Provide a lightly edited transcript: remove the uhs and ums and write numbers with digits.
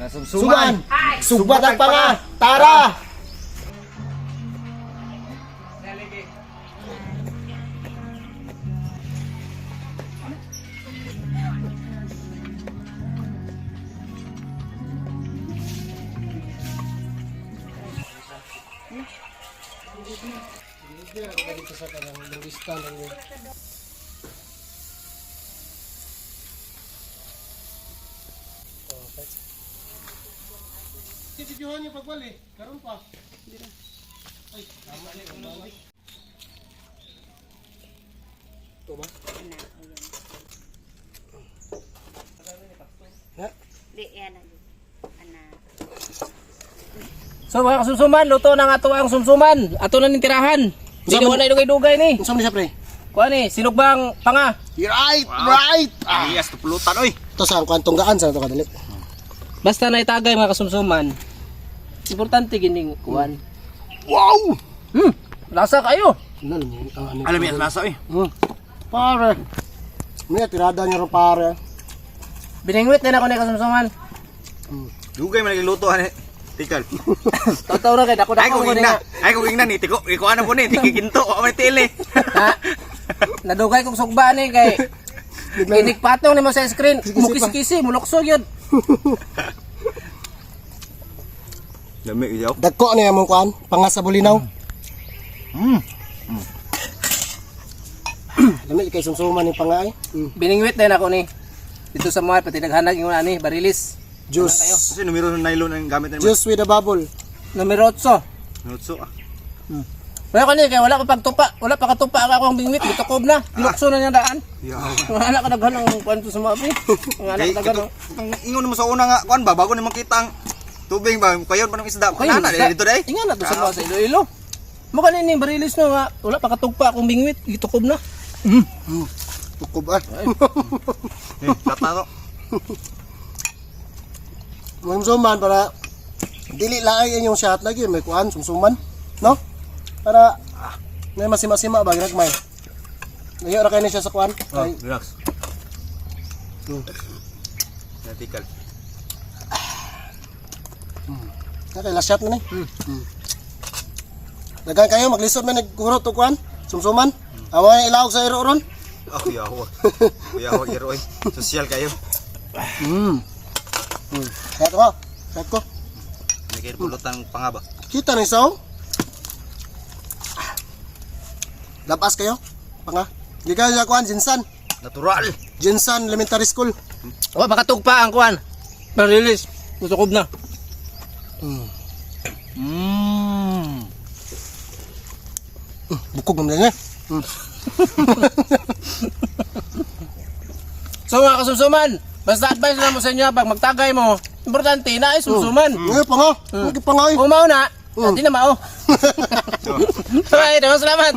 Suman! Sugbat ang panga! Tara! Dito sa kanang linggistan. Videohan niyo pagbalik. Karon pa. Ay, tama ni ang Ito ba? Ha? Di, yan na. Ana. So mga kasumsuman, luto na nga ato ang sumsuman. Ato na ning tirahan. Hindi Unsa man- na dugay-dugay ni. Unsa man siya, pre? Kuan ni, sinugbang panga. Right, right. Ah. Iyas tupulutan oy. Ito sa ang tunggaan sa ito kadali. Basta na itagay mga kasumsuman. Importante gining kuan. Wow! Lasa kayo. Ano ano ang ano? Alam niya lasa oy. Pare. May tirada niya ro, pare. Biningwit na ako ni kasumsuman. Dugay man nagluto ani. Tikal. Totoo ra kay dako Ay dako kung ko ni ingna. nga. Ay kung ingna ni tiko iko ano po ni tikikinto wa man tili. Ha? Nadugay kong sugba ni kay Inikpatong nimo sa screen, mukis-kisi, mulukso gyud. Dami iyaw. Dagko niya mong kuan, panga sa bulinaw. Dami kay sumsuman ni panga ay. Biningwit na ako ni. Dito sa mga pati naghanag ingon ani barilis. Juice. Kasi numero ng nylon ang gamit nila. Juice with a bubble. Numero 8. Nutso ah. Wala ko ni kay wala ko pagtupa, wala pa katupa ang akong bingwit, gitukob na. Gilukso na niya daan. Yaw. Ang anak ka daghan ang kuan sa mga pre. Ang anak Kay ka daghan. kato, itong ingon mo sa una nga kuan ba bago nimo makita ang tubig ba kayon pa ng isda. Kayo, Kana na dito dai. Inga na to sa mga sa Iloilo. Mukha ni ning barilis no nga wala pa katugpa akong bingwit, gitukob na. Tukob ah. Eh, tata to. Sumsuman para dili laay inyong shot lagi may kuan sumsuman, no? Para may masima-sima ba ginagmay. Layo ra kay ni siya sa kuan. Oh, Kay relax. Tikal. kay last shot na ni. Dagan kayo maglisod man nagkurot og kuan, sumsuman. Awa ilawog sa iro ron. Oh, yaw. Yaw iro oy. Social kayo. Kaya ko. Kaya ko. May kayo pulutan panga ba? Kita ni saw. Labas kayo. Panga. Gikan sa kuan Jinsan. Natural. Jinsan Elementary School. Wala pa katugpa ang kuan. Barilis, gitukob na. Bukog naman niya. So mga kasumsuman, basta advice na mo sa inyo pag magtagay mo, importante na ay sumsuman. Ngayon panga. Lagi panga eh. Kung mao na, di na mao. Alright, salamat.